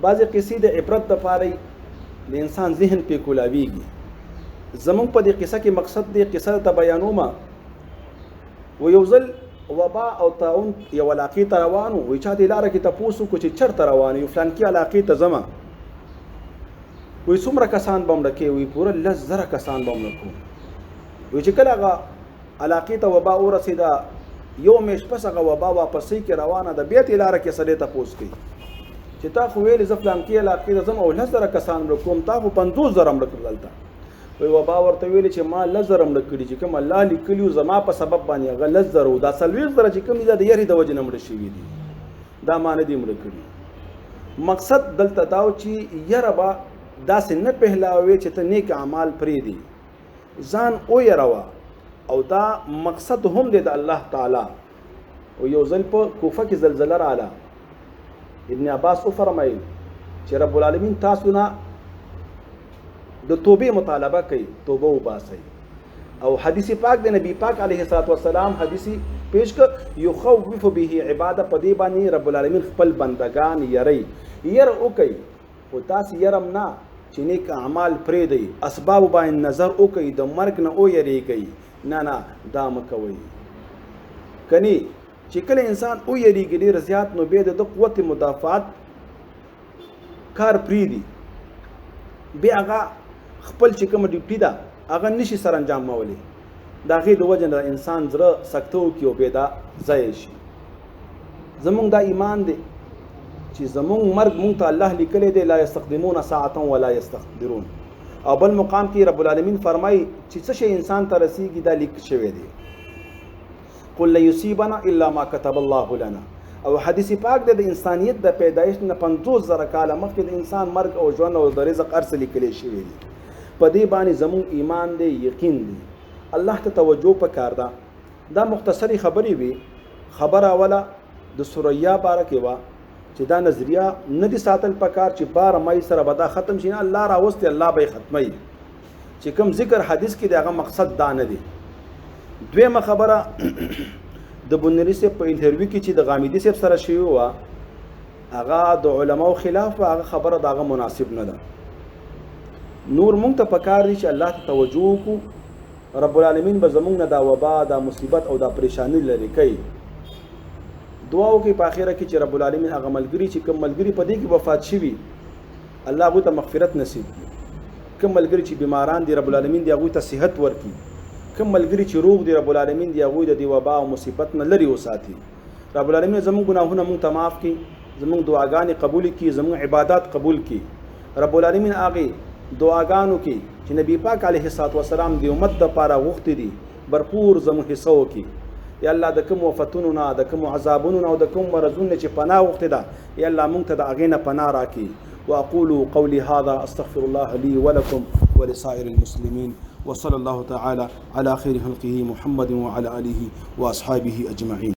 بعضې قصې د عبرت دپاره د انسان ذهن پې کولاویږي. زمونږ په دې قصه کې مقصد دی قصه ته بیانوم. و یو ځل وبا او طاعون یو علاقې ته روان وو، وایي چا دې لاره کې تپوس وکړو چې چېرته روان یو، فلانکي علاقې ته ځمه. وایي څومره کسان به مړه کوې؟ وایي پوره 10,000 کسان به مړه کوو. وایي چې کله هغه علاقې ته وبا ورسېده، یو میاشت پس هغه وبا واپسۍ کې روانه ده، بیا ترې لاره کې سړی تپوس کوي چې تا خو ویلې زه فلانکي علاقې ته ځم او 10,000 کسان مړه کوم، تا خو 50,000 مړه کړل دلته. وایي وبا ورته ویلې چې ما 10,000 مړه کړي، چې کوم الله لیکلي وو زما په سبب باندې هغه 10,000 وو، دا 40,000 چې کوم دي دا د یرې د وجې نه مړه شوي دي، دا ما نه دي مړه کړي. مقصد دلته دا و چې یره به داسې نه پهلاوې چې ته نیک اعمال پرېږدي، ځان ویروه. او دا مقصد هم دی د الله تعالی. او یو ځل په کوفه کې زلزله راله، ابن عباس وفرمایل چې رب العالمین تاسو نه د توبې مطالبه کوي، توبه وباسئ. او حدیث پاک د نبی پاک علیه الصلاة والسلام حدیث پیش کړ، یخوف به عباده، په دې باندې رب العالمین خپل بندگان یری، یره وکئ، خو تاسې یرم نه چې نیک اعمال پرېږدئ، اسبابو باندې نظر وکئ، د مرګ نه ویرېږئ، نه نه دا مه کوئ. کني چې کله انسان ویرېږي ډېر زیات، نو بیا د ده قوت مدافعت کار پرېږدي، بیا هغه خپل چې کومه ډیوټي ده هغه نشي سر انجامولی، د هغې د وجې نه انسان زړه سکته وکړي او بیا دا ضایع شي. زمونږ دا ایمان دی چې زمونږ مرګ مونږ ته الله لیکلی دی، لا یستقدمون ساعتا ولا یستقدرون. او بل مقام کې رب العالمین فرمایي چې څه شی انسان ته رسیږي دا لیک شوی دی، قل لن یصیبنا الا ما کتب الله لنا. او حدیث پاک دی د انسانیت د پیدایش نه 50,000 کاله مخکې د انسان مرګ او ژوند او د رزق هر څه لیکلی شوی دی. په دې باندې زمونږ ایمان دی، یقین دی، الله ته توجه پکار ده. دا مختصرې خبرې وي. خبره اوله د ثریا باره کې وه چې دا نظریه نه دي ساتل پکار چې 12 مای سره به دا ختم شي، نه، الله راوستي، الله به یې ختموي. چې کوم ذکر حدیث کې دی هغه مقصد دا نه دی. دویمه خبره د بنیري صاحب په انټرویو کې چې د غامیدي صاحب سره شوې وه، هغه د علماو خلاف وه، هغه خبره د هغه مناسب نه ده. نور مونږ ته پکار دي چې الله ته توجه وکړو، رب العالمین به زمونږ نه دا وبا، دا مصیبت او دا پریشانی لرې کوي. دعا وکړئ په اخره کې چې رب العالمین هغه ملګري چې کوم ملګري په دې کې وفات شوي الله هغوی ته مغفرت نصیب کړي، کوم ملګري چې بیماران دي رب العالمین دې هغوی ته صحت ورکړي، کوم ملګري چې روغ دي رب العالمین دې هغوی د دې وبا او مصیبت نه لرې وساتي. رب العالمین زموږ ګناهونه موږ ته معاف کړي، زموږ دعاګانې قبول کړي، زموږ عبادات قبول کړي. رب العالمین هغې دعاګانو کې چې نبی پاک علیه الصلاة والسلام د امت دپاره غوښتي دي برپور زموږ حصه وکړي. یا الله د کوم وفتونو نه، د کوم عذابونو نه او د کوم مرضونو نه چې پناه غوښتې ده، یا الله موږ ته د هغې نه پناه راکړي. وأقول قولي هذا أستغفر الله لي ولكم ولسائر المسلمين، وصلى الله تعالى على خير خلقه محمد وعلى آله وأصحابه أجمعين.